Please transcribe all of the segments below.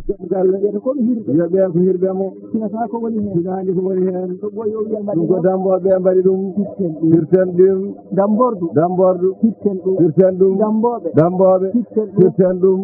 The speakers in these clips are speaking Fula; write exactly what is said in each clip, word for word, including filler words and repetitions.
Jom galle. Wiyata ko ɓe hirɓe. Yo ɓe ko hirɓe mo. Tinata ko woni heen. Tinaani ko woni heen. Ko ɓooyi o wiya mbaɗi ɗum ko ɗum. Dambooɓe mbaɗi ɗum. Firten ɗum. Firten ɗum. Dambordu. Dambordu. Firten ɗum. Firten ɗum. Dambooɓe. Dambooɓe. Firten ɗum. Firten ɗum.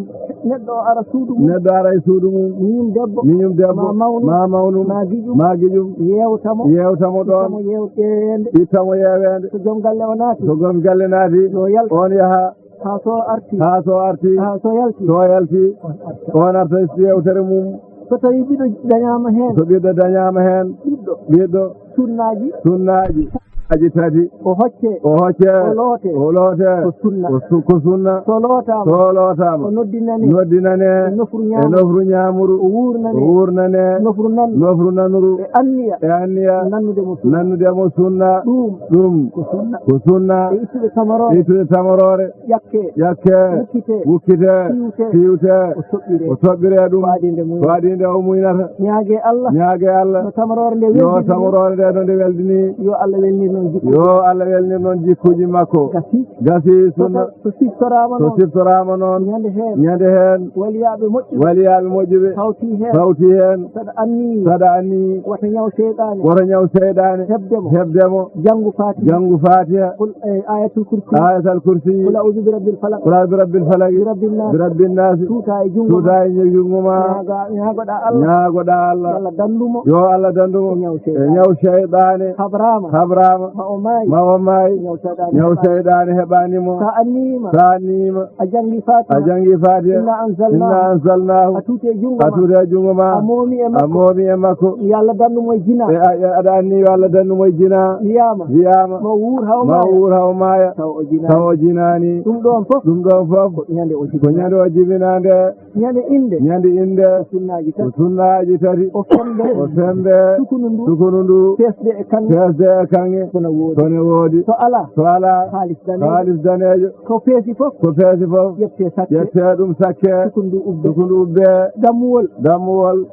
Neɗɗo o ara suudu mum. Neɗɗo ara e suudu mum. Miñum debbo. Miñum debbo. Ma mawnum. Ma mawnum. Ma giƴum. Ma giƴum. Yeewta mo. Yeewta mo ɗoon. Itta mo yeeweende. Itta mo yeeweende. So joom galle o naati. So joom galle naati. Yo yaltu. On yaha. Haa so arti. Haa so arti. Haa so yalti. So yalti. On arta. On arta e yeewtere mum. So tawi ɓiɗɗo dañaama heen. So ɓiɗɗo dañaama heen. Ɓiɗɗo. Ɓiɗɗo. Sunnaaji. Sunnaaji. Aji tati. O hocce. O hocce. O loote. O loote. Ko sunna. Ko su-, ko sunna. So lootaama. So lootaama. O noddinane. Noddinane. E nofru ñaamru. E nofru ñaamru. O wuurnane. O wuurnane. Nofru nan. Nofru nanru. E anniya. E anniya. Nannude mo sunna. Nannude mo sunna. Ɗum. Ɗum. Ko sunna. Ko sunna. E ittude tamoroore. Ittude tamoroore. Ƴakke. Ƴakke. Wukkite. Wukkite. Fiwte. Fiwte. O soɓɓire. O soɓɓire ɗum. Ko adii nde muynata. Ko adii nde o muynata. Ñaage Allah. Ñaage Allah. No tamoroore nde weldini. Yo tamoroore nde no nde weldini. Yo Allah welnir noon jikkuuji. Yo Allah welnir noon jikkuuji makko. Gasi. Gasi sunna. So, so siftoraama noon. So siftoraama noon. Ñande heen. Ñande heen. Waliyaaɓe moƴƴuɓe. Waliyaaɓe moƴƴuɓe. Hawti heen. Hawti heen. Saɗa anni. Saɗa anni. Wota ñaw seyɗaane. Wota ñaw seyɗaane. Heɓde mo. Heɓde mo. Janngu Faatiha. Janngu Faatiha. Qul, eh, Ayatul Kursi. Ayatal Kursi. Qul a'udhu bi rabbil falaq. Qul a'udhu bi rabbil falaq. Bi rabbin nas. Bi rabbin nas. Tuuta e junngo ma. Tuuta e junngo ma. Ñaaga-, ñaagoɗaa Allah. Ñaagoɗaa Allah. Yo Allah danndu mo. Yo Allah danndu mo. E ñaw seyɗaane. E ñaw seyɗaane. Habraama. Habraama. Ma o maayi. Ma o maayi. Ñaw seyɗaane. Ñaw seyɗaane heɓaani mo. Sa anniima. Sa anniima. A janngi Faatiha. A janngi Faatiha. Inna anzalnaahu. Inna anzalnaahu. A tuuti e junngo ma. A tuuti e junngo ma. A moomi e makko. A moomi e makko. Yo Allah danndu mo e jinaa. E a, a, aɗa anni yo Allah danndu mo e jinaa. Wiyaama. Wiyaama. Ma wuur haa o maaya. Ma wuur haa o maaya. Tawa o jinaani. Tawa o jinaani. Ɗum ɗoon fof. Ɗum ɗoon fof. Ko ñande o jibinaa. Ko ñande o jibinaa nde. Ñande innde. Ñande innde. Ko sunnaaji tati. Ko sunnaaji tati. O femmbe. O femmbe. Sukunu ndu. Sukunu ndu. Feesde e kaŋŋe. Feesde e kaŋŋe. Kono woodi. Kono woodi. So alaa. So alaa. Haalis daneejo. Haalis daneejo. Ko feesi fof. Ko feesi fof. Ƴettee sakke. Ƴettee ɗum sakke. Sukunu ndu ubbee. Sukunu ubbee. Dammuwol. Dammuwol.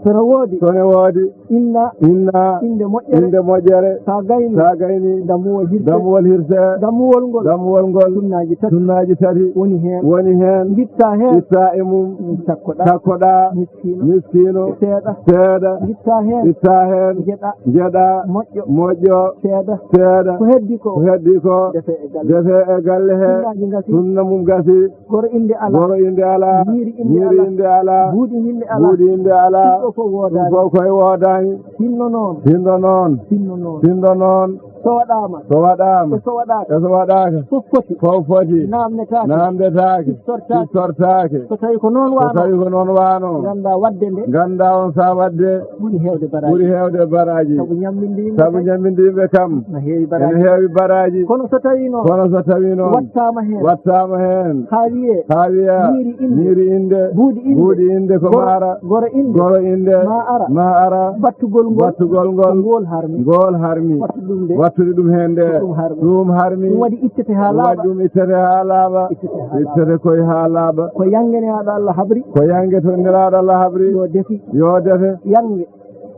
Sono woodi. Sono woodi. Inna. Inna. Innde moƴƴere. Innde moƴƴere. Sa gayni. Sa gayni. Dammuwol hirse. Dammuwol hirse. Dammuwol ngol. Dammuwol ngol. Sunnaaji tati. Sunnaaji tati. Woni heen. Woni heen. Ngitta heen. Ngitta e mum. Takkoɗaa. Takkoɗaa. Miskiino. Miskiino. Seeɗa. Seeɗa. Ngitta heen. Ngitta heen. Njeɗa. Njeɗa. Moƴƴo. Moƴƴo. Seeɗa. Seeɗa. Ko heddi ko. Ko heddi ko. Defe e galle. Defe e galle he. Sunnaaji ngasi. Sunna mum gasi. Goro innde alaa. Goro innde alaa. Ñiiri innde alaa. Ñiiri innde alaa. Buuɗi innde alaa. Buuɗi innde alaa. Ɗum ɗo fof woodaani. Ɗum fof koye woodaani. Sinno noon. Sinno noon. Sinno noon. Sinno noon. So waɗaama. So waɗaama. E so waɗaaka. E so waɗaaka. Fof foti. Fof foti. Naamnetaake. Naamnetaake. Siftortaake. Siftortaake. So tawi ko noon waano. So tawi ko noon waano. Nganndaa waɗde nde. Nganndaa on saa waɗde. Ɓuri heewde baraaji. Ɓuri heewde baraaji. Sabu ñammindiiɓe. Sabu ñammindiiɓe kam. No heewi baraaji. Ene heewi baraaji. Kono so tawi noon. Kono so tawi noon. Wattaama heen. Wattaama heen. Haa wiyee. Haa wiya. Ñiiri innde. Ñiiri innde. Buuɗi innde. Buuɗi innde ko goro, maara. Goro innde. Goro innde. Ma ara. Ma ara. Battugol ngol. Battugol ngol. Ko ngol harmi. Ngol harmi. Wattu ɗum nde. Wattude ɗum heen nde. Ko ɗum harmi. Ɗum harmi. Ɗum waɗi ittete haa laaɓa. Ɗum waɗi ɗum ittete haa laaɓa. Ittete haa laaɓa. Ittete koye haa laaɓa. Ko yannge Nelaaɗo Allah habri. Ko yannge to Nelaaɗo Allah habri. Yo defi. Yo defe. Yannge.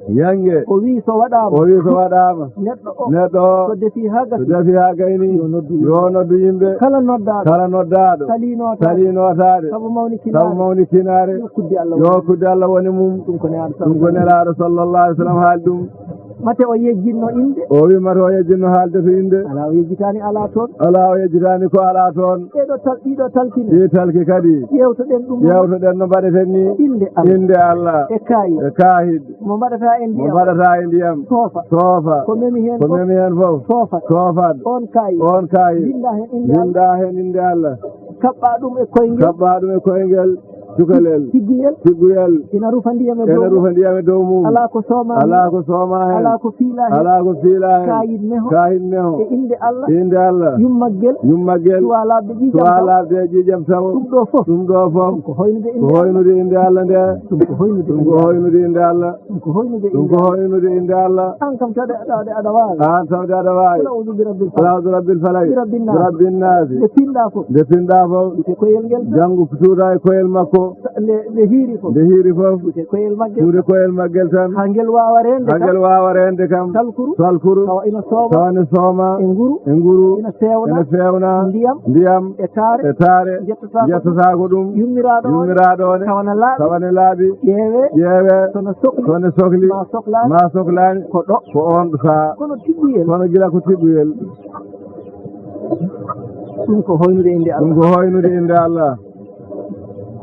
Yannge. O wiyi so waɗaama. O wiyi so waɗaama. Neɗɗo o. Neɗɗo o. So defi haa gasi. So defi haa gayni. Yo noddu yimɓe. Yo noddu yimɓe. Kala noddaaɗo. Kala noddaaɗo. Salii nootaade. Salii nootaade. Sabu mawni kinaare. Sabu mawni kinaare. Yo kuddi Allah woni. Yo kuddi Allah woni mum. Ɗum ko Nelaaɗo. Ɗum ko Nelaaɗo sallallahu alaihi wasallam haali ɗum. Mate o yejjitno innde. O wi mate o yejjitno haalde to innde. Alaa o yejjitaani alaa toon. Alaa o yejjitaani ko alaa toon. Ɗee ɗo tal-, ɗii ɗo talkine. Ɗii talki kadi. Ƴeewtoɗen ɗum. Ƴeewtoɗen no mbaɗeten ni. Innde Allah. Innde Allah. E kaayit. E kaayit. Mo mbaɗata e ndiyam. Mo mbaɗata e ndiyam. Soofa. Soofa. Ko memi heen fof. Ko memi heen fof. Soofat. Soofat. On kaayit. On kaayit. Binnda heen innde Allah. Binnda heen innde Allah. Kaɓɓa ɗum e koyngel. Kaɓɓa ɗum e koyngel. Cukalel. Tigguyel. Tigguyel. Ina rufa ndiyam e dow mum. Ina rufa ndiyam e dow mum. Alaa ko sooma heen. Alaa ko sooma heen. Alaa ko fiila heen. Alaa ko fiila heen. Kaayit meho. Kaayit meho. E innde Allah. Innde Allah. Yummaggel. Yummaggel. Suwaa laaɓde ƴiiƴam tawo. Suwaa laaɓde ƴiiƴam tawo. Ɗum ɗo fof. Ɗum ɗo fof. Ɗum ko hoynude innde Allah. Ko hoynude innde Allah nde. Ɗum ko hoynude innde Allah. Ɗum ko hoynude innde Allah. Ɗum ko hoynude innde Allah. Ɗum ko hoynude innde Allah. Aan kam tawde aɗa, aɗa, aɗa waawi. Aan tawde aɗa waawi. Qul a'udhu bi rabbil falaq. Qul a'udhu bi rabbil falaq. Bi rabbin nas. Bi rabbin nas. Nde pinɗa fof. Nde pinɗa fof. Ƴettee koyel ngel tan. Janngu tuuta e koyel makko. Nde, nde hiiri fof. Nde hiiri fof. Suude koyel maggel. Suude koyel maggel tan. Haa ngel waawa reende kam. Haa ngel waawa reende kam. Talkuru. Talkuru. Tawa ina sooma. Tawa ina sooma. E nguru. E nguru. Ina feewna. Ina feewna. Ndiyam. Ndiyam. E taare. E taare. Njettataako ɗum. Njettataako ɗum. Yummiraaɗo o. Yummiraaɗo o ne. Tawa na laaɓi. Tawa ne laaɓi. Ƴeewee. Ƴeewee. So no sokli. So ne sokli. Ma soklaani. Ma soklaani. Ko ɗo. Ko oon ɗo sahaa. Kono tiɓɓuyel. Kono gila ko tiɓɓuyel. Ɗum ko hoynude innde Allah. Ɗum ko hoynude innde Allah.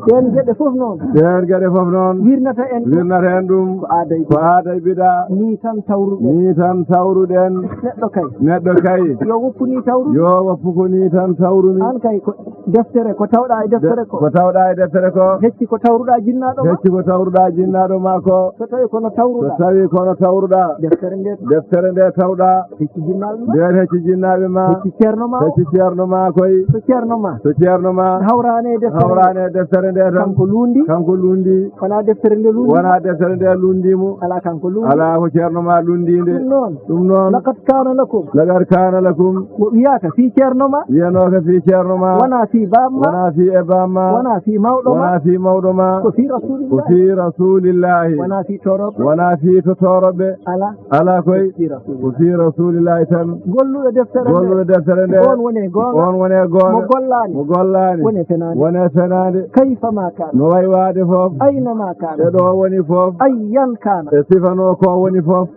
Ɗeen geɗe fof noon. Ɗeen geɗe fof noon. Wirnata en ɗum. Wirnata en ɗum. Ko aaday. Ko aaday bidaa. Nii tan tawruɗen. Nii tan tawruɗen. Neɗɗo kay. Neɗɗo kay. Yo woppu nii tawrude. Yo woppu ko nii tan tawrumi. Aan kay ko deftere, ko tawɗaa e deftere ko. Ko tawɗaa e deftere ko. Hecci ko tawruɗaa jinnaaɗo ma. Hecci ko tawruɗaa jinnaaɗo ma ko. So tawi kono tawruɗaa. So tawi kono tawruɗaa. Deftere nde. Deftere nde tawɗaa. Hecci jinnaaɓe ma. Ndeen hecci jinnaaɓe ma. Hecci ceerno ma. Hecci ceerno ma koy. So ceerno ma. So ceerno ma. Hawraani e deftere nde. Hawraani e deftere nde tan. Kanko luundi. Kanko luundi. Wonaa deftere nde luundi. Wonaa deftere nde luundi mo. Alaa kanko luundi. Alaa ko ceerno ma luundi nde. Ɗum noon. Ɗum noon. Laqad kaana lakum. Laqad kaana lakum. Wo wiyaaka fii ceerno ma. Wiyanooka fii ceerno ma. Wonaa fii baam ma. Wonaa fii e baam ma. Wonaa fii mawɗo ma. Wonaa fii mawɗo ma. Ko fii Rasuulillaahi. Ko fii Rasuulillaahi. Wonaa fii toorooɓe. Wonaa fii to toorooɓe. Alaa. Alaa koy. Fii Rasuulillaahi. Ko fii Rasuulillaahi tan. Golluɗo deftere nde. Golluɗo deftere nde. Oon woni e goonga. Oon woni e goonga. Mo gollaani. Mo gollaani. Woni e fenaande. Woni e fenaande. Kayfa ma kaana. No wayi waade fof. Ayna ma kaana. E ɗo woni fof. Ayyan kaana. E sifa no ko woni fof.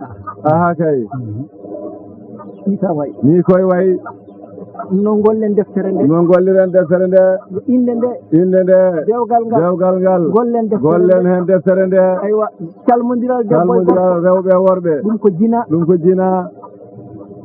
Aha kay. Nii tan wayi. Nii koy wayi. No ngollen deftere nde. No ngolliren deftere nde. Innde nde. Innde nde. Dewgal ngal. Dewgal ngal. Ngollen deftere nde. Ngollen heen deftere nde. Aywa, calmondiral debbo e gorko. Calmondiral rewɓe e worɓe. Ɗum ko jinaa. Ɗum ko jinaa.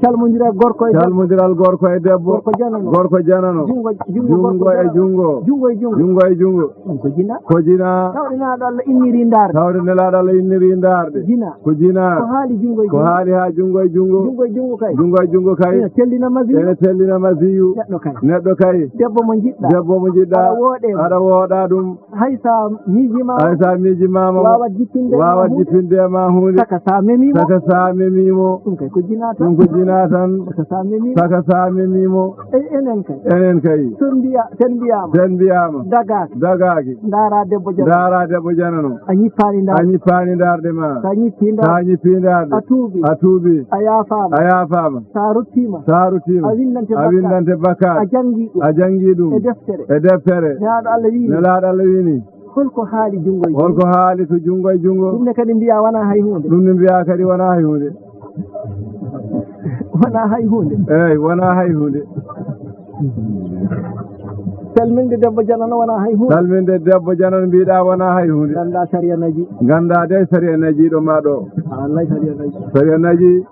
Calmondiral gorko e debbo. Calmondiral gorko e debbo. Gorko janano. Gorko janano. Junngo, junngo gorko janano. Junngo e junngo. Junngo e junngo. Junngo e junngo. Ɗum ko jinaa. Ko jinaa. Tawde nelaaɗo Allah inniri ndaarde. Tawde nelaaɗo Allah inniri ndaarde. Jinaa. Ko jinaa. Ko haali junngo e junngo. Ko haali haa junngo e junngo. Junngo e junngo kay. Junngo e junngo kay. Ina tellina masiyu. Ina tellina masiyu. Neɗɗo kay. Neɗɗo kay. Debbo mo njiɗɗaa. Debbo mo njiɗɗaa. Aɗa wooɗee mo. Aɗa wooɗaa ɗum. Hay so a miijiima. Hay so a miijimaama mo. Waawat jippinde e ma huunde. Waawat jippinde e ma huunde. Saka so a memii mo. Saka so a memii mo. Ɗum kay ko jinaa tan. Ɗum ko jinaa tan. Saka so a memii mo. Saka so a memii mo. E-, enen kay. Enen kay. So mbiya-, so en mbiyaama. So en mbiyaama. Dagaaki. Dagaaki. Ndaaraa debbo janano. Ndaaraa debbo janano. A ñippaani ndaarde. A ñippaani ndaarde ma. So a ñippii ndaarde. So a ñippii ndaarde. A tuubii. A tuubii. A yaafaama. A yaafaama. So a ruttiima. So a ruttiima. A winndante bakkaat. A winndante bakkaat. A janngii ɗum. A janngii ɗum. E deftere. E deftere. Nelaaɗo Allah wiyi. Nelaaɗo Allah wiyi ni. Holko haali junngo e junngo? Holko haali to junngo e junngo? Ɗum ne kadi mbiyaa wonaa hay huunde. Ɗum ne mbiyaa kadi wonaa hay huunde. Wonaa hay huunde. Eey, wonaa hay huunde. Salminde debbo janano wonaa hay huunde. Salminde debbo janano mbiɗa wonaa hay huunde. Nganndaa sariya naji. Nganndaa de sariya najiiɗo ma ɗo. Wallay sariya naji. Sariya naji.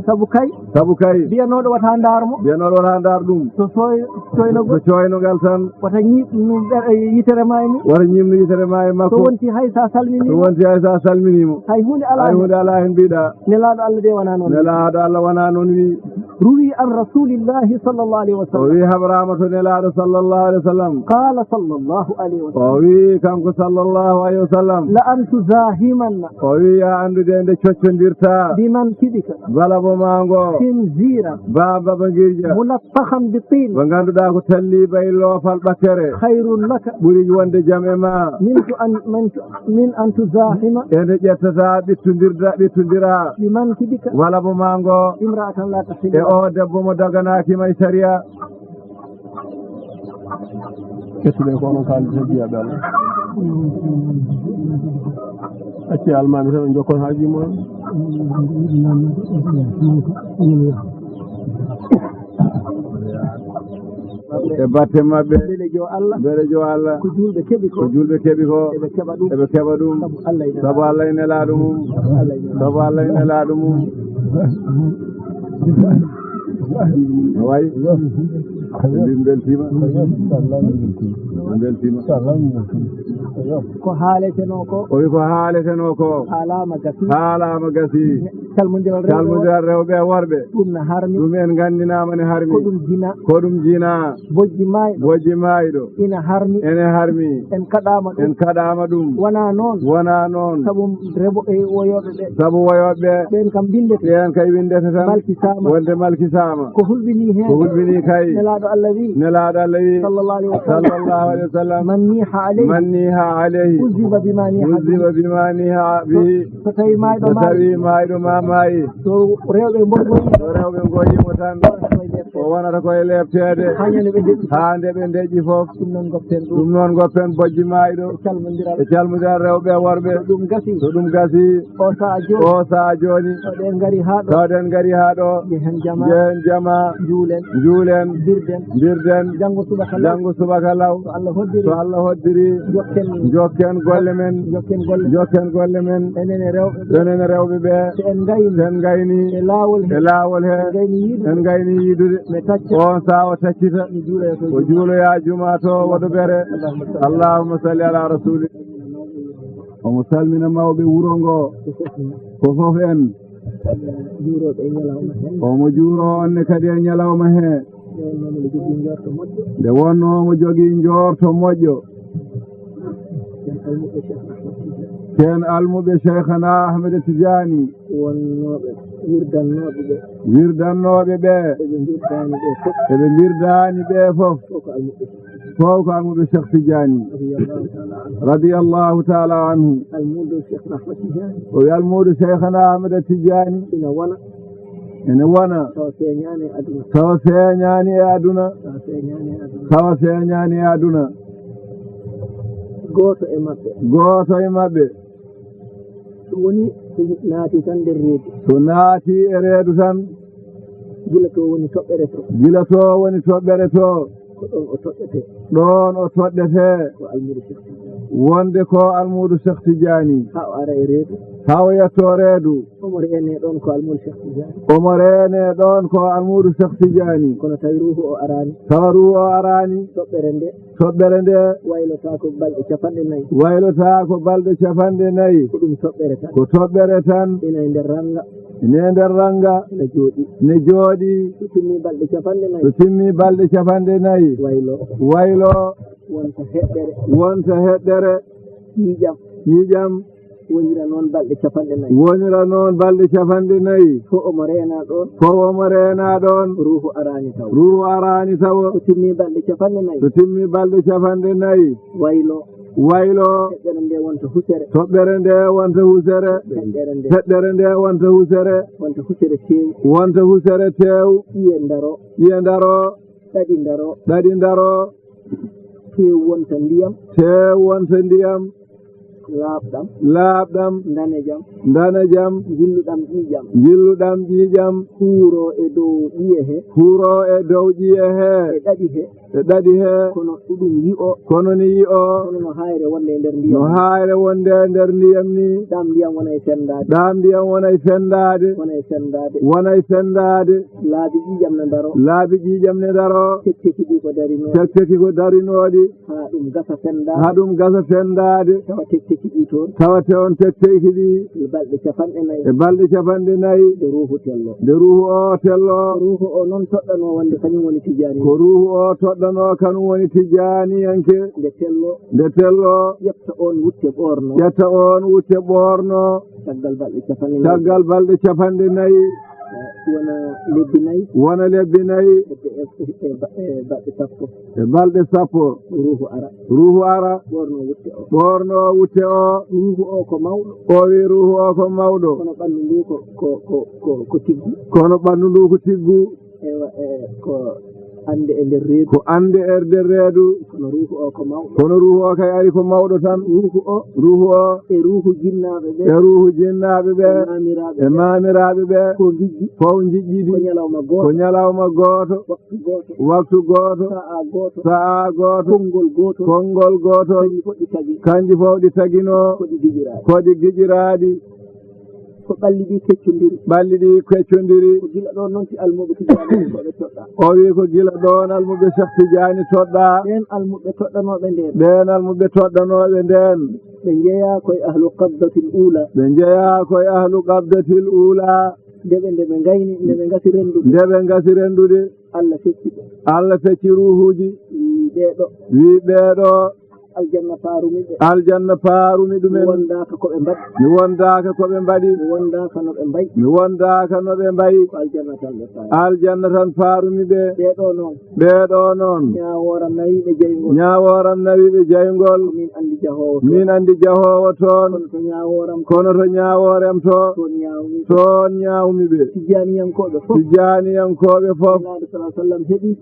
Sabu kay. Sabu kay. Biyanooɗo wata ndaar mo. Biyanooɗo wata ndaar ɗum. So sooy-, sooynagol. So cooynangal tan. Wata ñiiɓnu ɓe-, yitere ma e mum. Wata ñiiɓnu yitere ma e makko. So wonti hay sa salminii mo. So wonti hay sa salminii mo. Hay huunde alaa heen. Hay huunde alaa heen mbiɗa. Nelaaɗo Allah de wonaa noon. Nelaaɗo Allah wonaa noon wi. Ruwi an Rasuulillahi sallallahu alayhi wa sallam. O wi haɓraama to Nelaaɗo sallallahu alayhi wa sallam. Qaala sallallahu alayhi wa sallam. O wi kanko sallallahu alayhi wa sallam. La an tuzaahimanna. O wi a anndude nde coccondirta. Bi mankibika. Balabo ma ngo. Khinziran. Ba-, baba ngirja. Mulaffakhan bi tin. Mo ngannduɗaa ko talliba e loofal ɓakkere. Khayrun laka. Ɓuri wonde jam e ma. Min tu an, min tu, min an tuzahima. E nde ƴettata ɓittondirda, ɓittondira. Bi mankibika. Balabo ma ngo. Imra'atan la tahillu. E o debbo mo daganaaki ma e sariya. Kettuɗe ko onon kaaldi tan jiyaaɓe Allah. Acci almaami tan, on jokkon haaji mon. E batte maɓɓe. Mbele jo Allah. Mbele jo Allah. Ko juulɓe keɓi ko. Ko juulɓe keɓi ko. Eɓe keɓa ɗum. Eɓe keɓa ɗum. Sabu Allah e nelaaɗo. Sabu Allah e nelaaɗo mum. Allah e nelaaɗo. Sabu Allah e nelaaɗo mum. No wayi? Min mbeltiima. Min mbeltiima. Ko haaletenoo ko. O wi ko haaletenoo ko. Haalaama gasi. Haalaama gasi. Calmondiral rewɓe e worɓe. Calmondiral rewɓe e worɓe. Ɗum ne harmi. Ɗum en nganndinaama ne harmi. Ko ɗum jina. Ko ɗum jina. Bojji maayɗo. Bojji maayɗo. Ina harmi. Ene harmi. En kaɗaama ɗum. En kaɗaama ɗum. Wonaa noon. Wonaa noon. Sabu rebo-, e woyooɓe ɓe. Sabu woyooɓe ɓe. Ɓeen kam mbinndete. Ɓeen kay winndete tan. Malkisaama. Wonde malkisaama. Ko hulɓinii heen. Ko hulɓinii kay. Nelaaɗo Allah wi. Nelaaɗo Allah wi. Sallallahu alayhi wa sallam. Sallallahu alayhi wa sallam. Man niha alayhi. Man niha alayhi. Uzziba bima niha bihi. Uzziba bima niha bihi. So, so tawi maayɗo So maay. tawi maayɗo ma maayi. So rewɓe mborgoyi. So rewɓe ngoyii mo tan. O wonata koye leefteede. Haa nde ɓe ndeƴƴi. Haa nde ɓe ndeƴƴi fof. Ɗum noon ngoppen ɗum. Ɗum noon ngoppen bojji maayɗo. E calmondiral. E calmondiral rewɓe e worɓe. So ɗum gasi. So ɗum gasi. O saha jooni. O saha jooni. Taw ɗen ngari haa ɗo. Taw ɗen ngari haa ɗo. Njehen jama. Njehen jama. Njuulen. Njuulen. Mbirden. Mbirden. Janngo subaka law. Janngo subaka law. So Allah hoddiri. So Allah hoddiri. Njokken. Njokken golle men. Njokken golle. Njokken golle men. Enen e rewɓe ɓe. Enen e rewɓe ɓe. So en ngayni. So en ngayni. E laawol he. E laawol he. En ngayni yiidude. En ngayni yiidude. Mi tacca. On saha o taccita. Mi juuloya to O juuloya juma to waɗo bere. Allahumma salli. Allahumma salli ala rasuli. Omo salmina mawɓe wuro ngo. Ko fof en. Juurooɓe e ñalawma heen. Omo juuro on ne kadi e ñalawma he. Nde wonnoo mo jogii njoorto moƴƴo. Nde wonnoo mo jogii njoorto moƴƴo. Ken almuɓɓe Cheikh Ahmed Tidiane. Ken almuɓɓe Cheikhana Ahmed Tidiane. Wonnooɓe, wirdannooɓe ɓe. Wirdannooɓe ɓe. Eɓe mbirdaani ɓe fof. Eɓe mbirdaani ɓe fof. Fof ko almuɓɓe Cheikh. Fof ko almuɓɓe Cheikh Tidiane. Radiyallahu taala anhu. Radiyallahu taala anhu. Almuudo Cheikh Ahmed Tidiane. O wi almuudo Cheikhana Ahmed Tidiane. Ina wona. Ene wona. Tawa feeñaani e aduna. Tawa feeñaani e aduna. Tawa feeñaani e aduna. Tawa feeñaani e aduna. Gooto e maɓɓe. Gooto e maɓɓe. So woni, so naati tan nder reedu. So naati e reedu tan. Gila to woni toɓɓere to. Gila to woni toɓɓere to. Ko ɗoon o toɗɗetee. Ɗoon o toɗɗetee. Ko almuudo Cheikh Tidiane. Wonde ko almuudo Cheikh Tidiane. Haa o ara e reedu. Haa o yetto reedu. Omo reenee ɗoon ko almuudo Cheikh Tidiane. Omo reenee ɗoon ko almuudo Cheikh Tidiane. Kono tawi ruuhu o araani. Tawa ruuhu o araani. Toɓɓere nde. Toɓɓere nde. Waylotaako balɗe capanɗe nayi. Waylotaako balɗe capanɗe nayi. Ko ɗum toɓɓere tan. Ko toɓɓere tan. Ina e nder rannga. Ina e nder rannga. Ina jooɗi. Ina jooɗi. So timmi balɗe capanɗe nayi. So timmi balɗe capanɗe nayi. Waylo. Waylo. Wonta heɗɗere. Wonta heɗɗere. Ƴiiƴam. Ƴiiƴam. Wonira noon balɗe capanɗe nayi. Wonira noon balɗe capanɗe nayi. Fof omo reena ɗoon. Fof omo reena ɗoon. Ruuhu araani taw. Ruuhu araani taw. So timmi balɗe capanɗe nayi. So timmi balɗe capanɗe nayi. Waylo. Waylo. Toɓɓere nde wonta husere. Toɓɓere nde wonta husere. Feɗɗere nde. Feɗɗere nde wonta husere. Wonta husere teew. Wonta husere teew. Ƴiye ndaro. Ƴiye ndaro. Ɗaɗi ndaro. Ɗaɗi ndaro. Teew wonta ndiyam. Teew wonta ndiyam. Laaɓɗam. Laaɓɗam. Ndanejam. Ndanejam. Njilluɗam ƴiiƴam. Njilluɗam ƴiiƴam. Huuro e dow ƴiye he. Huuro e dow ƴiye he. E ɗaɗi he. E ɗaɗi he. Kono ɗum yi'o. Kono ni yi'o. Kono no haayre wonde e nder ndiyam. No haayre wonde e nder ndiyam ni. Ɗam ndiyam wona e fenndaade. Ɗam ndiyam wona e fenndaade. Wona e fenndaade. Wona e fenndaade. Laabi ƴiiƴam ne ndaro. Laabi ƴiiƴam ne ndaro. Tekteki ɗi ko darinooɗi. Tekteki ko darinooɗi. Haa ɗum gasa fenndaade. Haa ɗum gasa fenndaade. Tawa tekteki ɗi toon. Tawa te on tekteki ɗi. E balɗe capanɗe nayi. E balɗe capanɗe nayi. Nde ruuhu tello. Nde ruuhu o tello. Ruuhu o noon toɗɗanoo wonde kañum woni Tijaani. Ko ruuhu o toɗɗanoo kanum woni Tijaaniyanke. Nde tello. Nde tello. Ƴetta on wutte ɓoorno. Ƴetta on wutte ɓoorno. Caggal balɗe capanɗe nayi. Caggal balɗe capanɗe nayi. Wona lebbi nayi. Wona lebbi nayi. E, e, e, e balɗe sappo. E balɗe sappo. Ruuhu ara. Ruuhu ara. Ɓoorno wutte o. Ɓoorno wutte o. Ruuhu o ko mawɗo. O wi ruuhu o ko mawɗo. Kono ɓanndu ndu ko, ko, ko, ko, ko tiggu. Kono ɓanndu ndu ko tiggu. Ewa, e, ko annde e nder reedu. Ko annde e nder reedu. Kono ruuhu o ko mawɗo. Kono ruuhu o kay ari ko mawɗo tan. Ruuhu o. Ruuhu o. E ruuhu jinnaaɓe ɓe. E ruuhu jinnaaɓe ɓe. E maamiraaɓe ɓe. E maamiraaɓe ɓe. Ko njijji. Fof njijjidi. Ko ñalawma gooto. Ko ñalawma gooto. Waktu gooto. Waktu gooto. Sa'a gooto. Sa'a gooto. Konngol gootol. Konngol gootol. Kanji fof ɗi tagi. Kanji fof ɗi taginoo. Ko ɗi gijiraaɗi. Ko ɗi gijiraaɗi. Ko ɓalli ɗi keccondiri. Ɓalli ɗi keccondiri. Ko gila ɗoon noon si almuɓɓe Tijaani ko ɓe toɗɗaa. O wi ko gila ɗoon almuɓɓe Cheikh Tijaani toɗɗaa. Ɓeen almuɓɓe toɗɗanooɓe ndeen. Ɓeen almuɓɓe toɗɗanooɓe ndeen. Ɓe njeyaa koye ahlu qabdatil uula. Ɓe njeyaa koye ahlu qabdatil uula. Nde ɓe, nde ɓe ngayni, nde ɓe ngasi renndude. Nde ɓe ngasi renndude. Allah fecci ɓe. Allah fecci ruuhuuji. Wii ɓee ɗo. Wii ɓee ɗo. Aljanna faarumi ɓe. Aljanna faarumi ɗumen. Mi wondaaka ko ɓe mbaɗi. Mi wondaaka ko ɓe mbaɗi. Mi wondaaka no ɓe mbayi. Mi wondaaka no ɓe mbayi. Ko aljanna tan ɓe faari. Aljanna tan faarumi ɓe. Ɓee ɗo noon. Ɓee ɗo noon. Ñaawooram nawi ɓe jeyngol. Ñaawooram nawi ɓe jeyngol. Ko min anndi jahoowo toon. Min anndi jahoowo toon. Kono to ñaawooram. Kono to ñaawooram to. Toon ñaawmi. Toon ñaawmi ɓe. Tijjaaniyankooɓe fof. Tijjaaniyankooɓe fof. Nelaaɗo sallallahu alaihi wasallam heɓi.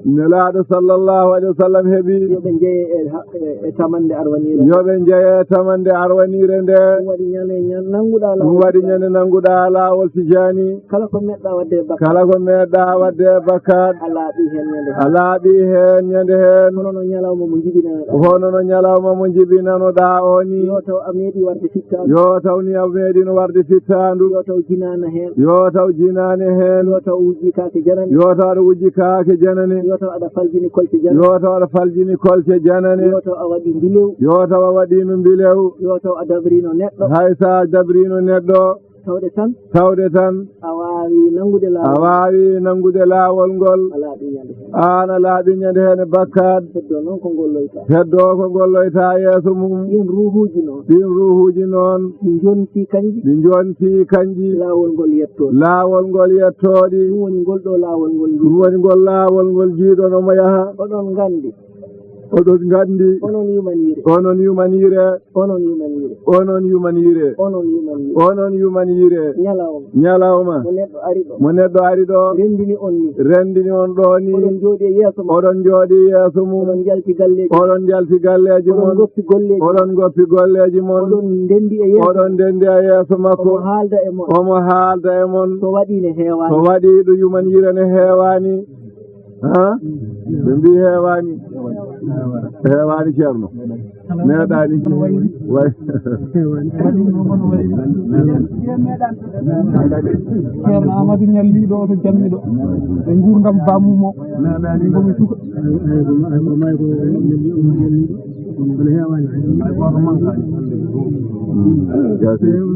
Nelaaɗo sallallahu alaihi wasallam heɓi. Yo ɓe njeye e ha-, e, e tamannde arwaniire. Yo ɓe njeye e tamannde arwaniire nde. Ɗum waɗi ñande ñan-, nannguɗaa ɗum laawol waɗi Tijjaani. Ñande nannguɗaa laawol Tijjaani. Kala ko meeɗɗaa waɗde e bakkaat. Kala ko meeɗɗaa waɗde e bakkaat. A laaɓi heen ñande heen. A laaɓi heen ñande heen. Hono no ñalawma mo njibinanoɗaa. Hono no ñalawma mo njibinanoɗaa o ni. Yo taw a meeɗi warde fittaandu. Yo taw ni a meeɗino warde fittaandu. Yo taw jinaana heen. Yo taw jinaane heen. Yo taw wujji kaake janane. Yo taw aɗa wujji kaake janane. Yo taw aɗa faljini kolce janane. Yo taw aɗa faljini kolce janane. Yo taw a waɗi mbilew. Yo taw a waɗiino mbilew. Yo taw a dabriino neɗɗo. Hay so a dabriino neɗɗo. Tawde tan. Tawde tan. A waawi nanngude laawol. A waawi nanngude laawol ngol. A laaɓi ñande heen. Aan a laaɓi ñande heen e bakkaat. Heddoo noon ko ngolloytaa. Heddoo ko ngolloytaa yeeso mum. Ɗiin ruuhuuji noon. Ɗiin ruuhuuji noon. Ɗi njontii kanji. Ɗi njontii kanji. Laawol ngol yettoo. Laawol ngol yettoo ɗi. Ɗum woni ngol ɗo laawol ngol. Ɗum woni ngol laawol ngol jiiɗon omo yaha. Oɗon nganndi. Oɗon nganndi. Onon yumaniire. Onon yumaniire. Onon yumaniire. Onon yumaniire. Onon yumaniire. Onon yumaniire. Ñalawma. Ñalawma. Mo neɗɗo ari ɗo. Mo neɗɗo ari ɗo. Renndini on ni. Renndini on ɗo ni. Oɗon njooɗi e yeeso mum. Oɗon njooɗi e yeeso mum. Oɗon njalti galleeji. Oɗon njalti galleeji mon. Oɗon ngoppi golleeji. Oɗon ngoppi golleeji mon. Oɗon ndenndi e yeeso. Oɗon ndenndi e yeeso makko. Omo haalda e mon. Omo haalda e mon. So waɗi ne heewaani. So waɗi ɗo yumaniire ne heewaani. Ha? Ɓe mbii heewaani. Heewaani, Ceerno. Meeɗaani. Way. Ceerno Amadou Ñalli ɗo to Jammi ɗo. E nguurndam baamu mo. Min ko mi suka.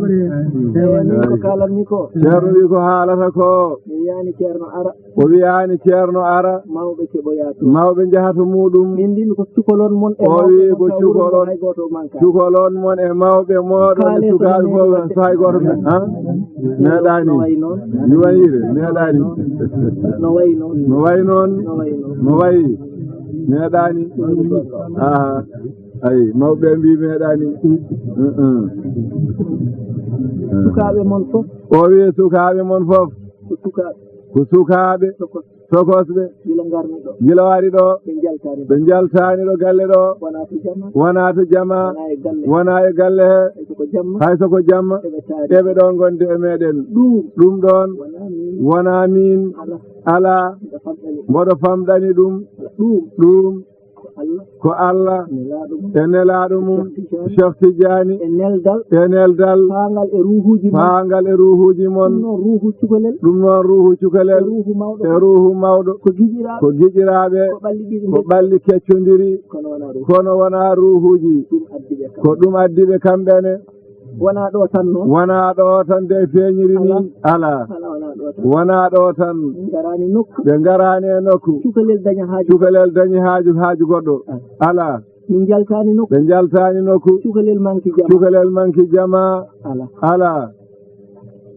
Ko kaalatmi ko. Ceerno wi ko haalata ko. Mi wiyaani Ceerno ara. O wiyaani Ceerno ara. Mawɓe keɓoyaa toon. Mawɓe njaha to muuɗum. Min mbiimi ko cukalon mon e o mawɓe wii mon ko taw wuro ngo cukalon, hay gooto mankaani. Cukalon mon e mawɓe mooɗon e sukaaɓe fof, so hay gooto men, ha? Meeɗaani. No wayi noon. Yumaniire, meeɗaani. No wayi noon. No wayi noon. No wayi noon. No wayi. Meeɗaani. Aha. Ay, mawɓe mbii meeɗaani. Mm, mm. Sukaaɓe mon fof. O wii sukaaɓe mon fof. Ko sukaaɓe. Ko sukaaɓe. Tokos. Tokosɓe. Gila ngarmi ɗo. Gila wari ɗo. Ɓe njaltaani. Ɓe njaltaani ɗo galle ɗo. Wonaa to jama. Wonaa to jama. Wonaa e galle. Wonaa e galle he. Hay so ko jamma. Hay so ko jamma. Eɓe taari. Eɓe ɗo ngondi e meeɗen. Ɗum. Ɗum ɗoon. Wonaa min. Wonaa min. Alaa. Alaa. Mboɗo famɗani. Mboɗo famɗani ɗum. Alaa. Ɗum. Ɗum. Ko Allah. Ko Allah. Nelaaɗo mum. E nelaaɗo mum. Cheikh Tidiane. Cheikh Tidiane. E neldal. E neldal. Faangal e ruuhuuji mon. Faangal e ruuhuuji mon. Ɗum noon ruuhu cukalel. Ɗum noon ruuhu cukalel. E ruuhu mawɗo. E ruuhu mawɗo. Ko giƴiraaɓe. Ko giƴiraaɓe. Ko ɓalli ɗiɗi. Ko ɓalli keccondiri. Kono wonaa ruuhu. Kono wonaa ruuhuuji. Ɗum addi ɓe kam. Ko ɗum addi ɓe kamɓe ne. Wonaa ɗo tan noon. Wonaa ɗo tan de feeñiri ni. Alaa. Alaa. Alaa, wonaa ɗo tan. Wonaa ɗo tan. Ɓe ngaraani nokku. Ɓe ngaraani e nokku. Cukalel daña haaju. Cukalel dañi haaju, haaju goɗɗo. Alaa. Alaa. Min njaltaani nokku. Ɓe njaltaani nokku. Cukalel manki jama. Cukalel manki jama. Alaa. Alaa.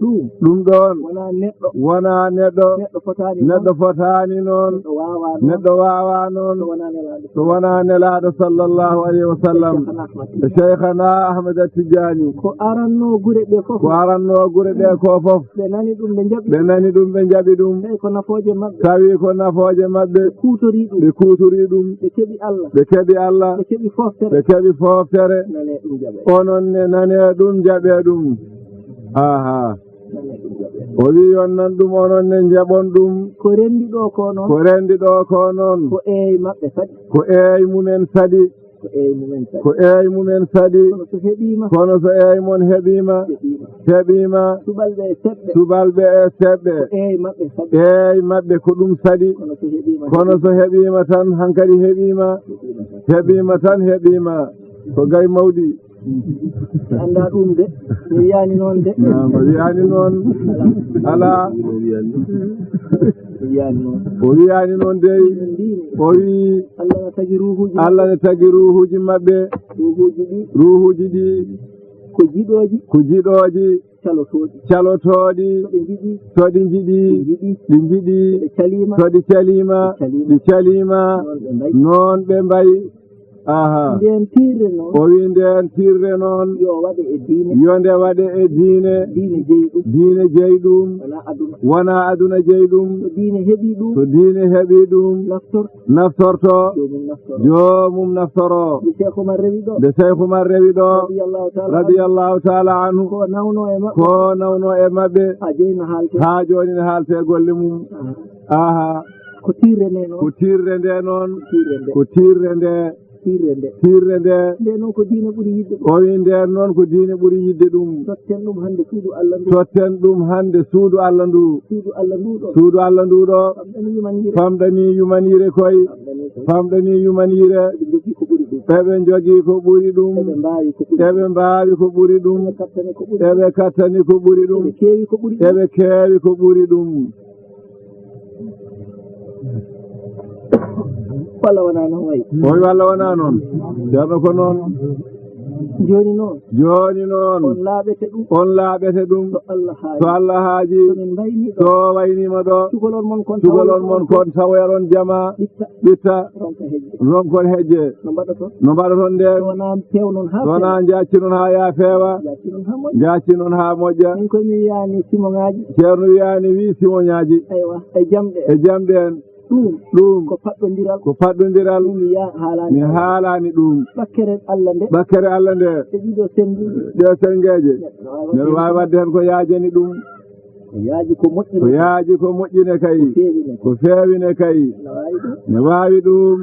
Ɗum. Ɗum ɗoon. Wonaa neɗɗo. Wonaa neɗɗo. Neɗɗo fotaani noon. Neɗɗo fotaani noon. Neɗɗo waawaa noon. Neɗɗo waawaa noon. So wonaa nelaaɗo. So wonaa nelaaɗo sallallahu alayhi wa sallam. E Cheikhana Ahmad Tijani. Ko arannoo gure ɗe fof. Ko arannoo gure ɗe ko fof. Ɓe nani ɗum, ɓe njaɓi. Ɓe nani ɗum, ɓe njaɓi ɗum. Tawi ko nafooje maɓɓe. Tawi ko nafooje maɓɓe. Ɓe kuutorii ɗum. Ɓe kuutorii ɗum. Ɓe keɓi Allah. Ɓe keɓi Allah. Ɓe keɓi fooftere. Ɓe keɓi fooftere. Nane ɗum jaɓe. Onon ne nane ɗum, jaɓe ɗum. Aha. O wi on nan ɗum, onon ne njaɓon ɗum. Ko renndi ɗo ko noon. Ko renndi ɗo ko noon. Ko eey maɓɓe saɗi. Ko eey mumen saɗi. Ko eey mumen saɗi. Ko eey mumen saɗi. Kono so heɓiima. Kono so eey mon heɓiima. Heɓiima. Heɓiima. Subalɓe e seɓɓe. Subalɓe e seɓɓe. Ko eey maɓɓe saɗi. Eey maɓɓe ko ɗum saɗi. Kono so heɓiima. Kono so heɓiima tan hankadi heɓiima. Heɓiima tan. Heɓiima tan heɓiima. Ko gay mawɗi. Mi anndaa ɗum de. Mi wiyaani noon de. Naam, o wiyaani noon. Alaa. Mi wiyaani noon. O wiyaani noon dey. Min mbiimi. O wii. Allah ne tagi ruuhuuji maɓɓe. Allah ne tagi ruuhuuji maɓɓe. Ruuhuuji ɗi. Ruuhuuji ɗi. Ko jiɗooji. Ko jiɗooji. Calotooɗi. Calotooɗi. So ɗi njiɗi. So ɗi njiɗi. Ɗi njiɗi. Ɗi njiɗi. So ɗi caliima. So ɗi caliima. Ɗi caliima. Ɗi caliima. Noon ɓe mbayi. Noon ɓe mbayi. Aha. Ndeen tiirre noon. O wii ndeen tiirre noon. Yo waɗe e diine. Yo nde waɗe e diine. Diine jeyi ɗum. Diine jeyi ɗum. Wonaa aduna. Wonaa aduna jeyi ɗum. So diine heɓii ɗum. So diine heɓii ɗum. Naftorto. Naftorto. Joomum naftoro. Joomum naftoro. Nde Cheikh Oumar rewi ɗo. Nde Cheikh Oumar rewi ɗo. Radiyallahu ta'ala anhu. Radiyallahu ta'ala anhu. Ko nawnoo e maɓɓe. Ko nawnoo e maɓɓe. Haa jooni no haalte. Haa jooni no haalte golle mum. Aha. Aha. Ko tiirre nde noon. Ko tiirre nde noon. Tiirre nde. Ko tiirre nde. Tiirre nde. Tiirre nde. Nde noon ko diine ɓuri yiɗde ɗum. O wii ndeen noon ko diine ɓuri yiɗde ɗum. Totten ɗum hannde suudu Allah ndu. Totten ɗum hannde suudu Allah ndu. Suudu Allah ndu ɗo. Suudu Allah ndu ɗo. Famɗani yumaniire. Famɗani yumaniire koy. Famɗani ko. Famɗani yumaniire. Eɓe njogii ko ɓuri ɗum. Eɓe njogii ko ɓuri ɗum. Eɓe mbaawi ko ɓuri ɗum. Eɓe mbaawi ko ɓuri ɗum. Eɓe kattani ko ɓuri ɗum. Eɓe kattani ko ɓuri ɗum. Eɓe keewi ko ɓuri ɗum. Eɓe keewi ko ɓuri ɗum. Walla wonaa noon wayi? O wii walla wonaa noon. Ceerno ko noon. Jooni noon. Jooni noon. On laaɓete ɗum. On laaɓete ɗum. So Allah haaji. So Allah haaji. So min mbaynii ɗo. So wayniima ɗo. Cukalon mon kon. Cukalon mon kon tawoyron jama. Ɓitta. Ɓitta. Ronka hejje. Ronkon hejje. No mbaɗoton? No mbaɗoton ndeen? So wonaa peewnon haa feewa. So wonaa njaaccinon haa yaa feewa. Njaaccinon haa moƴƴa. Njaaccinon haa moƴƴa. Min koy mi wiyaani simoŋaaji. Ceerno wiyaani wii simoŋaaji. Eywa, e jamɗe. E jamɗe en. Ɗum. Ɗum. Ko paɗɗondiral. Ko paɗɗondiral. Ɗum mi ya-, haalaani. Mi haalaani ɗum. Ɓakkere Allah nde. Ɓakkere Allah nde. E ɗiɗo sennduuji. Ɗe senngeeje. Neɗɗo waawi waɗde heen ko yaajani ɗum. Ko yaaji ko moƴƴi. Ko yaaji ko moƴƴi ne kay. Ko feewi ne kay. Ko feewi ne kay. Ne waawi ɗum. Ne waawi ɗum.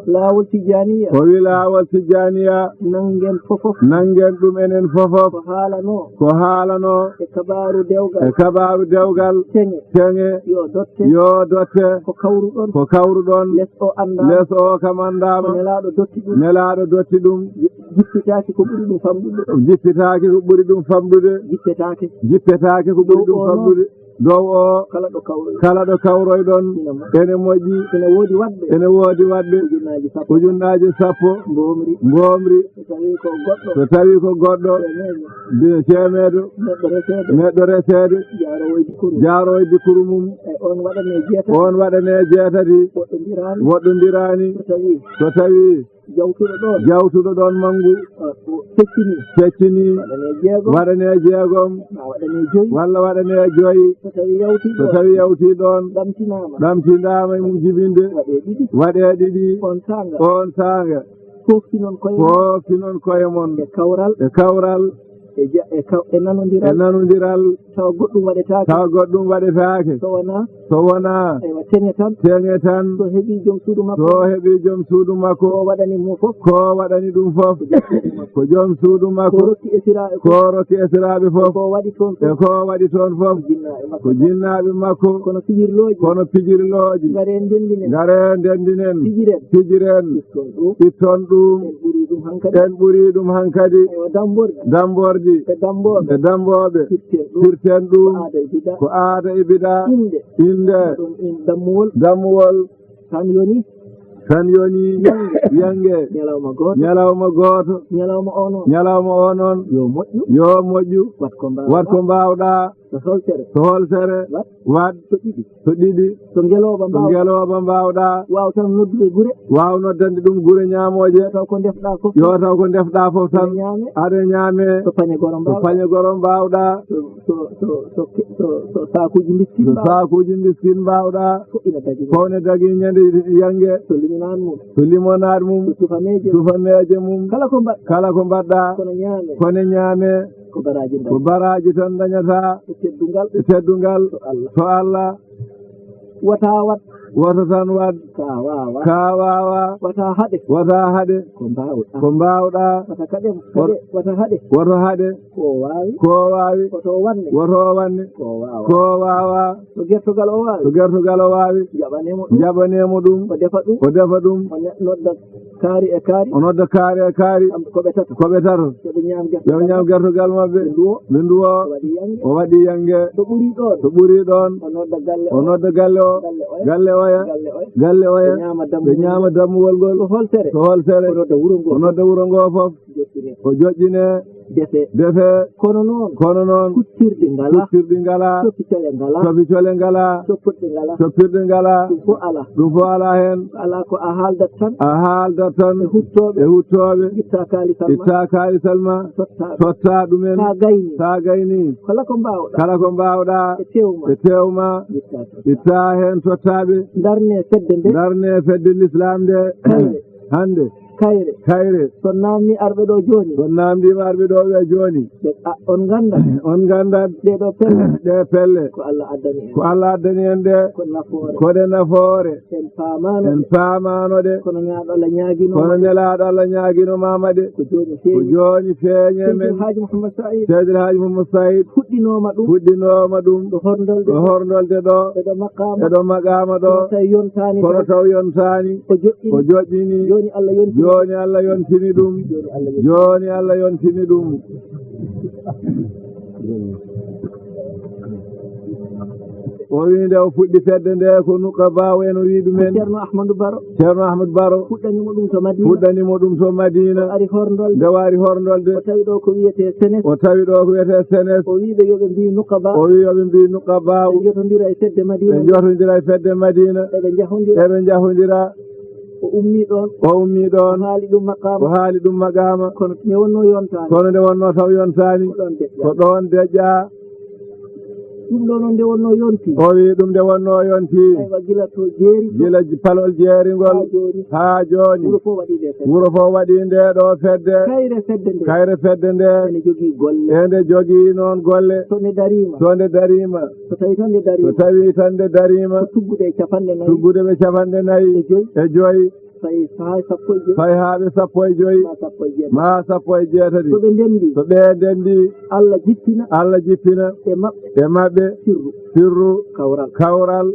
Laawol Tijjaaniya. O wi laawol Tijjaaniya. Nanngen fofof. Nanngen ɗum enen fofof. Ko haalanoo. Ko haalanoo. E kabaaru dewgal. E kabaaru dewgal. Teŋe. Teŋe. Yo dotte. Yo dotte. Ko kawruɗon. Ko kawruɗon. Les o anndaama. Les o kam anndaama. Ko Nelaaɗo dotti ɗum. Nelaaɗo dotti ɗum. Ji-, jippitaaki ko ɓuri ɗum famɗude. Jippitaaki ko ɓuri ɗum famɗude. Jippetaake. Jippetaake ko ɓuri ɗum famɗude. Dow o noon. Dow o. Kala ɗo kawroy. Kala ɗo kawroyɗon. Ina moƴƴi. Ene moƴƴi. Ene woodi waɗɓe. Ene woodi waɗɓe. Ujunnaaji sappo. Ujunnaaji sappo. Mboomri. Mboomri. So tawii ko goɗɗo. So tawii ko goɗɗo. Ceemeejo. Bino ceemeedo. Neɗɗo reseede. Neɗɗo reseede. Jaaroowo e dikkuru. Jaaroowo e dikkuru mum. E on waɗane jeetati. On waɗane jeetati. Woɗɗondiraani. Woɗɗondiraani. So tawii. So tawii. Jawtuɗo ɗoon. Jawtuɗo ɗoon manngu. Ah, o feccini. Feccini. Waɗane jeegom. Waɗane jeegom. Ma waɗane joyi. Walla waɗane joyi. So tawi yawti ɗoon. So tawi yawti ɗoon. Ɗamtinaama. Ɗamtinaama e mum jibinde. Waɗe ɗiɗi. Waɗe ɗiɗi. On saanga. On saanga. Fooftinon koye mon. Fooftinon koye mon. E kawral. E kawral. E ja-, e kaw-, e nanondiral. E nanondiral. Tawa goɗɗum waɗetaake. Tawa goɗɗum waɗetaake. So wonaa. So wonaa. Eywa, teŋe tan. Teŋe tan. So heɓii joom suudu makko. So heɓii joom suudu makko. Ko waɗani mo fof. Ko waɗani ɗum fof. Ko joom suudu makko. Ko joom suudu makko. Ko rokki esiraaɓe fof. Ko rokki esiraaɓe fof. Ko waɗi toon fof. E ko waɗi toon fof. Ko jinnaaɓe makko. Ko jinnaaɓe makko. Kono pijirlooji. Kono pijirlooji. Ngaree ndenndinen. Ngaree ndenndinen. Pijiren. Pijiren. Itton ɗum. Itton ɗum. En ɓurii ɗum hankadi. En ɓurii ɗum hankadi. Eywa, dammborɗi. Dammborɗi. E dammbooɓe. E dammbooɓe. Firten ɗum. Firten ɗum. Ko aada e bidaa. Ko aada e bidaa. Innde. Innde. Ɗum in-, dammuwol. Dammuwol. Tan yoni. Tan yoni. Yange. Yange. Ñalawma gooto. Ñalawma gooto. Ñalawma o noon. Ñalawma o noon. Yo moƴƴu. Yo moƴƴu. Wat ko mbaawɗaa. Wat ko mbaawɗaa. So holtere. So holtere. Wat. Waɗ. So ɗiɗi. So ɗiɗi. So ngelooba. So mbaawɗaa. Ngelooba mbaawɗaa. Waaw tan noddude gure. Waaw noddande ɗum gure ñaamooje. Yo taw ko ndefɗaa fof. Yo taw ko ndefɗaa fof tan. Aɗa ñaame. Aɗa ñaame. So pañe goro. So mbaawɗaa. Pañe goro mbaawɗaa. So, so, so, so, so, so saakuuji mbiskit. So mbaawɗaa. Saakuuji mbiskit mbaawɗaa. Fof ina dagi. Fof ne dagi ñande yange. So limonade mum. So limonade mum. So tufameeje. Tufameeje mum. Kala ko mbaɗ-. Kala ko mbaɗɗaa. Kono ñaame. Kono ñaame. Ko baraaji dañata. Ko baraaji tan dañata. E teddungal. E teddungal. To Allah. To Allah. Wata waɗ. Wata tan waɗ. Ka waawa. Ka waawa. Wata haɗe. Wata haɗe. Ko mbaawɗaa. Ko mbaawɗaa. Wata kaɗe. Wat-. Kaɗe. Wata haɗe. Wata haɗe. Ko waawi. Ko waawi. Woto waɗne. Woto waɗne. Ko waawa. Ko waawa. So gertogal o waawi. So gertogal o waawi. Jaɓanee mo ɗum. Jaɓanee mo ɗum. O defa ɗum. O defa ɗum. O ne-, nodda. Kaari e kaari. O nodda kaari e kaari. Kamɓe ko ɓe tato. Ko ɓe tato. Yo ɓe ñaam gertogal. Yo ɓe ñaam gertogal maɓɓe. Ɓe nduwo. Ɓe nduwo. O waɗi yannge. O waɗi yannge. Ɗo ɓuri ɗoon. Ɗo ɓuri ɗoon. O nodda galle. O nodda galle o. Galle oya. Galle oya. Galle oya. Ɓe ñaama dammuwol. Ɓe ñaama dammuwol ngol. Ko holtere? Ko holtere? O nodda wuro ngoo. O nodda wuro ngoo fof. Joɗɗine. O joɗɗine. Defe. Defe. Kono noon. Kono noon. Kuccirɗi ngalaa. Kuccirɗi ngalaa. Coppicole ngalaa. Coppicole ngalaa. Coppirɗe ngalaa. Coppirɗe ngalaa. Ɗum fof alaa. Ɗum fof alaa heen. Alaa ko a haaldat tan. A haaldat tan. E huttooɓe. E huttooɓe. Itta kaalisal ma. Itta kaalisal ma. Totta. Totta ɗumen. Sa gayni. Sa gayni. Kala ko mbaawɗaa. Kala ko mbaawɗaa. E teew ma. E teew ma. Itta. Itta heen tottaaɓe. Ndarne fedde nde. Ndarne fedde Lislaam nde. Kayre. Hannde. Kayre. Kayre. So naamni arɓe ɗo jooni. So naamndiima arɓe ɗo ɓe jooni. Ɓe, a, on nganndat. On nganndat. Ɗee ɗo pelle. Ɗee pelle. Ko Allah addani en. Ko Allah addani en ɗe. Ko nafoore. Ko ɗe nafoore. En paamaano ɗe. En paamaano ɗe. Kono ñaaɗo Allah ñaagino. Kono ma ɗe. Nelaaɗo Allah ñaagino maama ɗe. Ko jooni feeñi. Ko jooni feeñi e men. Seydi El Haaji Muhammad Saïd. Seydi El Haaji Muhammad Saïd. Fuɗɗinooma ɗum. Fuɗɗinooma ɗum. Ɗo horndolde. Ɗo horndolde ɗo. E ɗo maqaama. E ɗo maqaama ɗo. Kono tawi yontaani. Kono taw yontaani. O joɗɗini. O joɗɗini. Jooni Allah yontini. Jooni Allah yontini ɗum. Jooni Allah yontini. Jooni Allah yontini ɗum. O wii nde o fuɗɗi fedde nde ko Nuqabaaw en o wii ɗumen. Ceerno Ahmadu Baro. Ceerno Ahmadu Baro. Fuɗɗanimo ɗum to Madina. Fuɗɗanimo ɗum to Madina. O ari horndolde. Nde o ari horndolde. O tawi ɗo ko wiyetee Senes. O tawi ɗo ko wiyetee Senes. O wii ɓe yo ɓe mbii Nuqabaaw. O wii yo ɓe mbii Nuqabaaw. Ɓe njotondira e fedde Madina. Ɓe njotondira e fedde Madina. Eɓe njahondira. Eɓe njahondira. O ummii ɗoon. O ummii ɗoon. O haali ɗum maqaama. O haali ɗum maqaama. Kono nde wonnoo yontaani. Kono nde wonnoo taw yontaani. Ko ɗoon deƴƴaa. Ko ɗoon deƴƴaa. Ɗum ɗoo noon nde wonnoo yontii. O wii ɗum nde wonnoo yontii. Aywa, gila to jeeri. Gila j-, palol jeeri ngol. Haa jooni. Haa jooni. Wuro fof waɗii nde fedde. Wuro fof waɗii nde ɗo fedde. Kayre fedde nde. Kayre fedde nde. Ene jogii golle. Ene jogii noon golle. So nde dariima. So nde dariima. So tawii tan nde dariima. So tawii tan nde dariima. Ko tuggude e capanɗe nayi. Tuggude ɓe capanɗe nayi. E joyi. E joyi. Fayi haa sappo e joyi. Fayi haa ɓe sappo e joyi. Maa sappo e jeetati. Maa sappo e jeetati. So ɓe ndenndii. So ɓe ndenndii. Allah jippina. Allah jippina. E maɓɓe. E maɓɓe. Sirru. Sirru. Kawral. Kawral.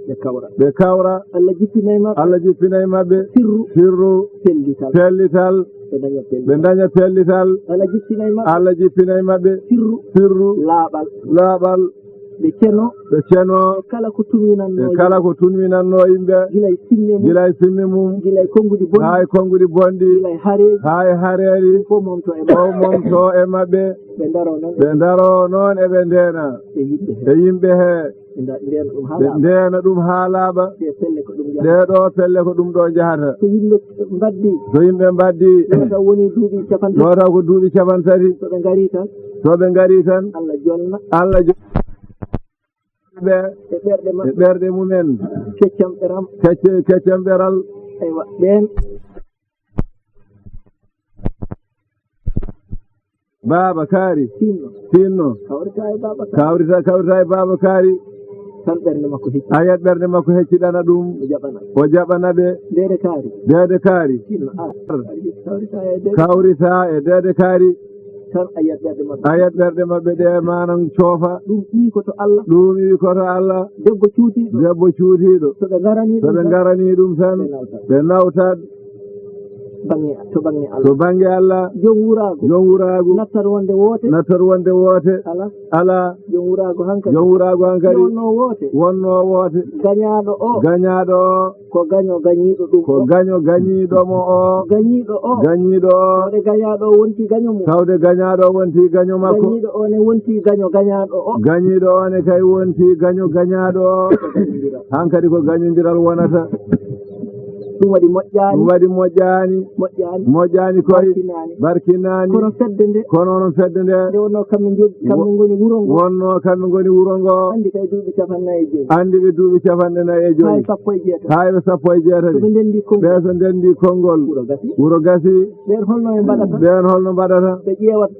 Ɓe kawra. Ɓe kawra. Allah jippina e maɓɓe. Allah jippina e maɓɓe. Sirru. Sirru. Pellital. Pellital. Ɓe ndaña pellital. Ɓe ndaña pellital. Allah jippina e maɓɓe. Allah jippina e maɓɓe. Sirru. Sirru. Laaɓal. Laaɓal. Ɓe ceno. Ɓe ceno. E kala ko tunwinannoo. E kala ko tunwinannoo yimɓe. Gila e simme mum. Gila e simme mum. Gila e konnguɗi bonɗi. Haa e konnguɗi bonɗi. Gila e hareeji. Haa e hareeji. Ɗum fof momto e maɓɓe. Fof momto e maɓɓe. Ɓe ndaroo noon. Ɓe ndaroo noon eɓe ndeena. E yimɓe he. E yimɓe he. Ɓe nda-, ndeena ɗum haa laaɓa. Ɓe ndeena ɗum haa laaɓa. Ɗee pelle ko ɗum njahata. Ɗee ɗoo pelle ko ɗum ɗoo njahata. So yimɓe mbaddii. So yimɓe mbaddii. Ɗo taw woni duuɓi capanɗe tati. Ɗo taw ko duuɓi capanɗe tati. So ɓe ngarii tan. So ɓe ngarii tan. Allah jolna. Allah jo-, ɓe. E ɓerɗe maɓɓe. E ɓerɗe mumen. Keccam ɓeram. Kecce-, keccam ɓeral. Aywa, ɓeen. Baaba Kaari. Tinno. Tinno. Kawrita e Baaba Kaari. Kawrita, kawrita e Baaba Kaari. Tan ɓernde makko hecci. A yiyat ɓernde makko hecciɗana ɗum. O jaɓana. O jaɓana ɓe. Ndeede Kaari. Ndeede Kaari. Tinno, a. Kawrita e Ndeede. Kawrita e Ndeede Kaari. Tan a yiyat ɓerɗe maɓɓe. A yiyat ɓerɗe maɓɓe ɗe manan coofa. Ɗum iwi ko to Allah. Ɗum iwi ko to Allah. Debbo cuutiiɗo. Debbo cuutiiɗo. So ɓe ngaranii ɗum tan. So ɓe ngaranii ɗum tan. Ɓe nawtat. Ɓe nawtat. Bannge, to bannge Allah. To bannge Allah. Joom wuraagu. Joom wuraagu. Nattat wonde woote. Nattat wonde woote. Alaa. Alaa. Joom wuraagu hankadi. Joom wuraagu hankadi. Wonnoo woote. Wonnoo woote. Gañaaɗo o. Gañaaɗo o. Ko gaño gañiiɗo ɗum o. Ko gaño gañiiɗo mo o. Gañiiɗo o. Gañiiɗo o. Tawde gañaaɗo o wonti gaño mum. Tawde gañaaɗo o wonti gaño makko. Gañiiɗo o ne wonti gaño gañaaɗo o. Gañiiɗo o ne kay wonti gaño gañaaɗo o. Ko gañondiral. Hankadi ko gañondiral wonata. Ɗum waɗi moƴƴaani. Ɗum waɗi moƴƴaani. Moƴƴaani. Moƴƴaani koy. Barkinaani. Barkinaani. Kono fedde nde. Kono onon fedde nde. Nde wonnoo kamɓe njogi, kamɓe ngoni wuro ngo. Wonnoo kamɓe ngoni wuro ngo. Anndi kay duuɓi capanɗe nayi e joyi. Anndi ɓe duuɓi capanɗe nayi e joyi. Haa e sappo e jeetati. Haa e sappo e jeetati. So ɓe ndenndi konngol. Ɓe so ndenndi konngol. Wuro gasi. Wuro gasi. Ɓeen holno ɓe mbaɗata? Ɓeen holno mbaɗata? Ɓe ƴeewat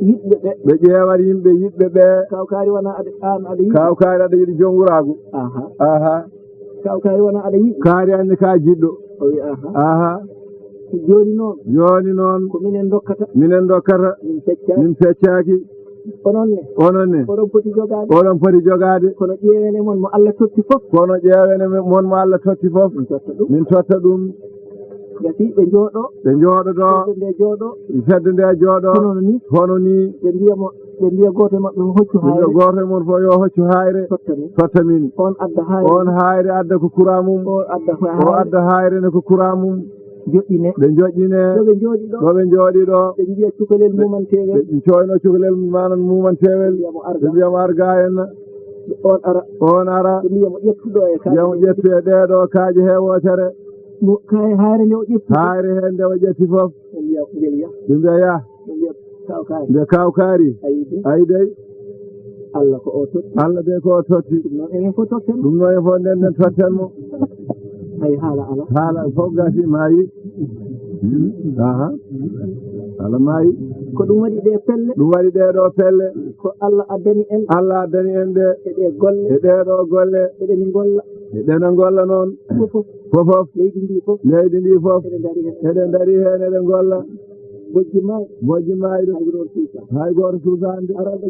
yiɗɓe ɓe. Ɓe ƴeewat yimɓe yiɗɓe ɓe. Kaw Kaari wona aɗa, aan aɗa yiɗi. Kaw Kaari aɗa yiɗi joom wuraagu. Aha. Aha. Kaw Kaari wona aɗa yiɗi. Kaari anni ka jiɗɗo. O wi, aha. Aha. Jooni noon. Jooni noon. Ko minen ndokkata. Minen ndokkata. Min peccaaki. Min peccaaki. Onon ne. Onon ne. Oɗon poti jogaade. Oɗon poti jogaade. Kono ƴeewen e mon mo Allah totti fof. Kono ƴeewen e mon mo Allah totti fof. Min totta ɗum. Min totta ɗum. Gasi ɓe njooɗo. Ɓe njooɗo ɗo. Fedde nde jooɗo. Fedde nde jooɗo. Hono ni. Hono ni. Ɓe mbiya mo, ɓe mbiya gooto e maɓɓe, "Hoccu ɓe mbiya haayre." Gooto e mon fof, "Yo hoccu haayre. Totta min. Totta min." On adda haayre. On haayre adda ko kura mum. O adda ko O haayre. Adda haayre ne ko kura mum. Joɗɗine. Ɓe joɗɗine. Ɗo ɓe njooɗi ɗo. Ɗo ɓe njooɗi ɗo. Ɓe njiya cukalel Ɓe, mumantewel. Ɓe coyno cukalel manan mumantewel. Ɓe mbiya mo arga. Ɓe mbiya mo arga en. On ara. On ara. Ɓe mbiya mo ƴettu ɗo e kaaƴe. Mbiya mo ƴettu e ɗee ɗo kaaƴe he wootere. Mo kaay haayre nde o ƴetti. Haayre he nde o ƴetti fof. Ɓe mbiya ngel yah. Ɓe mbiya yah. Ɓe mbiya kaw kaari. Mbiya kaw kaari. Ayi de. Ayi dey. Allah ko o totti. Allah de ko o totti. Ɗum noon enen fof totten. Ɗum noon en fof nden nden totten mo. Ayi haala ala. Haala fof gasi maayi. Aha. Haala maayi. Ko ɗum waɗi ɗe pelle. Ɗum waɗi ɗee ɗo pelle. Ko Allah addani en. Allah addani en ɗe. E ɗe golle. E ɗee ɗo golle. Eɗen ngolla. Eɗen ngolla noon. Fof fof. Fof fof. Leydi ndi fof. Leydi ndi fof. Eɗen ndari heen. Eɗen ndari heen, eɗen ngolla. Bojji maay. Bojji maay ɗum. Hay gooto suusa. Hay gooto suusaande. Aralɓe.